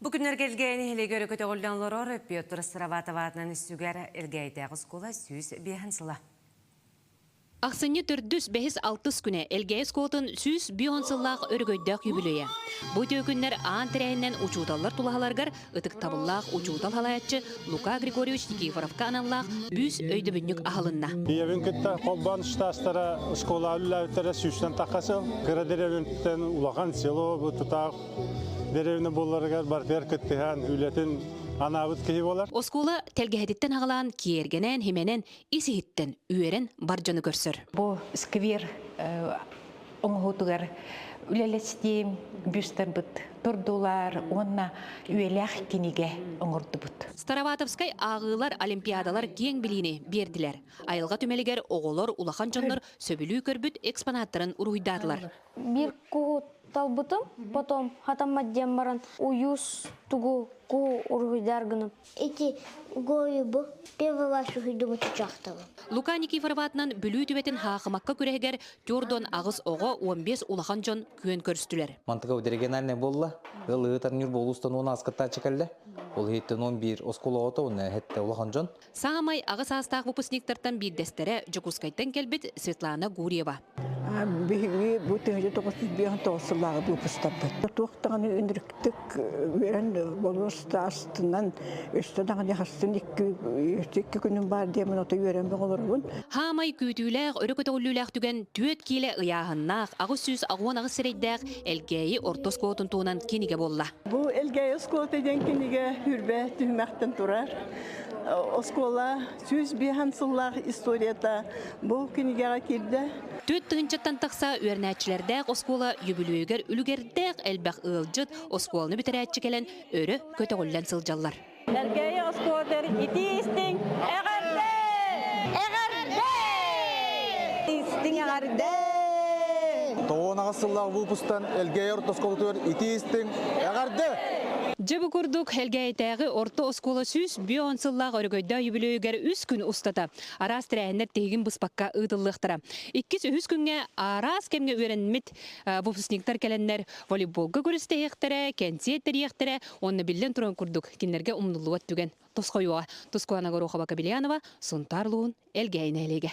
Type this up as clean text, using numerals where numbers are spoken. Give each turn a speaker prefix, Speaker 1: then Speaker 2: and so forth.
Speaker 1: Бу күннэргэ Элгээйи нэһилиэгэр көтөҕүллэн олорор Петр Сыроватов аатынан үсүгэр Элгээйитээҕи оскуола 105 сыла.
Speaker 2: Ахсынньы төрдүс, бэһис, алтыс күнэ Элгээйи оскуолатын 150 сыллаах өрөгөйдөөх юбилейа. Бу үтүө күннэр аан тэрээһинэн учууталлар тулаһаларыгар ытыктабыллаах учуутал салайааччы Лука Григорьевич Никифоровка аналлаах бүүс өйдөбүнньүк аһылынна.
Speaker 3: Ийэбин кытта холбоон штастара оскуола үлэлээбиттэрэ сүүстэн тахха сыл. Кыра дэриэбинтэн улахан село бу тутаах дэриэбинэ буоларыгар барытыгар кыттыһан үлэтин анаабыт киһи буолар.
Speaker 2: Оскуола тэлгэһэтиттэн аҕалаан киэргэнэн, химэнэн, ис-иһиттэн үөрэн бар дьону көрсөр.
Speaker 4: Бу сквер оҥоһуутугар үлэлэстиим, бюстарбыт турдулар уонна үйэлээх кинигэ оҥордубут.
Speaker 2: Староватовскай ааҕыылар, олимпиадалар киэҥ билиини биэрдилэр. Айылҕа түмэлигэр оҕолор, улахан дьоннор сөбүлүү көрбүт экспонаттарын уруһуйдаатылар.
Speaker 5: Биир куһу талбытым, потом хатаммат диэн баран уйус тугу куһу уруһуйдаар гыным.
Speaker 6: Ити гойубу первый раз уһуйдубут чахтабын.
Speaker 2: Лука Никифоров аатынан Бүлүү түбэтин Хаахымакка күрэһигэр түөрт аҕыс оҕо, 15 улахан дьон күөн көрүстүлэр.
Speaker 7: Мантыка региональный буолла. Ыл ыытар Ньурба улуустан 10 аскыттааччы кэллэ. Ол иһиттэн 11 оскуола оҕото, уонна эһэтте улахан дьон.
Speaker 2: Саамай аҕа саастаах выпускниктартан биирдэстэрэ Дьокуускайтан кэлбит Светлана Гурьева.
Speaker 8: Биһиги бу 1959 сыллааҕы выпустарбыт. Туох даҕаны үнүрүктүк үөрэн болуос астынан өстө даҕаны хастын икки күнүм баар диэмин ото үөрэн бөҕөлөрбүн.
Speaker 2: Хаамай күүтүүлээх, өрө көтөҕүллүүлээх түгэн түөрт киилэ ыйааһыннаах, 868 сирэйдээх Элгээйи орто оскуолатын туһунан кинигэ буолла.
Speaker 9: Бу Элгээйи оскуолата диэн кинигэ хүрбэ түһүмэхтэн турар. Оскуола 105 сыллаах историята бу кинигэҕэ киирдэ.
Speaker 2: Түөрт тыһыынчаттан тахса үөрэнээччилэрдээх оскуола үбүлүөйүгэр үлүгэрдээх элбэх ыалдьыт, оскуоланы бүтэрээччи кэлэн өрө көтөҕүллэн сылдьаллар.
Speaker 10: Элгээйи оскуолатыгар итии-истиҥ эҕэрдэ!
Speaker 5: Эҕэрдэ!
Speaker 10: Истиҥ эҕэрдэ!
Speaker 11: 98 сыллаах выпустан Элгээйи орто оскуолатыгар итии-истиҥ эҕэрдэ!
Speaker 2: Дьэ бу курдук Элгээйитээҕи орто оскуола 150 сыллаах өрөгөйдөөх үбүлүөйүгэр үс күн устата араас тэрээһиннэр тиһигин быспакка ыытыллыахтара. Иккис, үһүс күҥҥэ араас кэмҥэ үөрэммит выпускниктар кэлэннэр волейболга күрэстэһиэхтэрэ, кэнсиэр тэрийиэхтэрэ уонна биллэн туран курдук кинилэргэ умнуллубат түгэн тосхойуоҕа. Тускуана Горохова-Кобельянова, Сунтаар улууһун Элгээйи нэһилиэгэ.